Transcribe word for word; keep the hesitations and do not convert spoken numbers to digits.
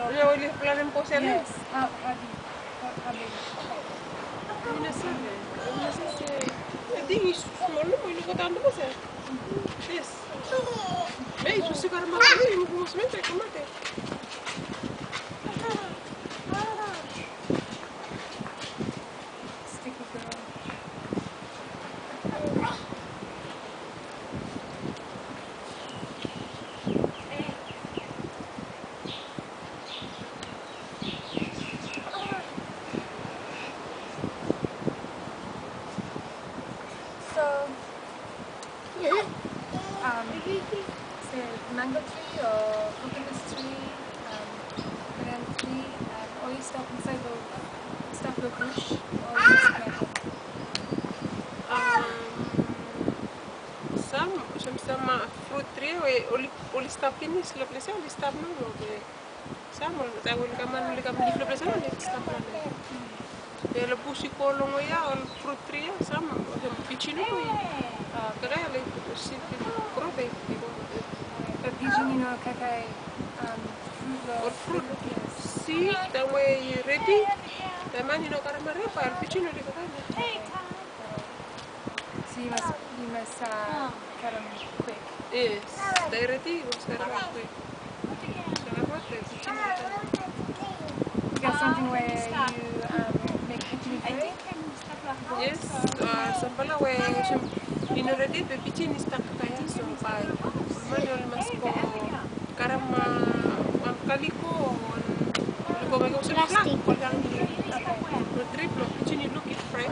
Oli, oli planem go se, yes. Hao, hao big? Hao, hao big? Mi no save. Mi no save. I think i smol nomo, i no go daon nomo se. Yes. Ei, yu save karem mak i no go mos mete, kamate. Sticky girl. So, um, se mango tree o coconut tree, um, banana tree, um, oli stap insaed lo, stap lo bush o yu stap lo? Um, sam, sam, sam, uh, fruit tree we oli, oli stap finis lo ples ia, oli stap nomo, be sam ol, taem oli kam, oli kam lif lo ples ia, oli stap nomo. Be lo bush i go longwe ia, ol fruit tree ia, sam olsem pijin nomo i, uh, kakae, oli siti gro be i go. Be pijin i no kakae, um, fruit lo, ol fruit. Yes. Si, taem we i redi, taem man i no karem hare, bae ol pijin oli kakae. Okay. So yu mas, yu mas, uh, karem kwik. Yes. Taem i redi, yu mas karem kwik. Yu gat samting we yu, um, mek pijini kakae? Yes, uh, samfala we olsem i no redi be pijini i stap kakae ia, so bae man oli mas go karem, uh, wan kaliko o wan, oli go mekem olsem plastik. Plastik. Oli hangem lo tri blong pijini luk i fre.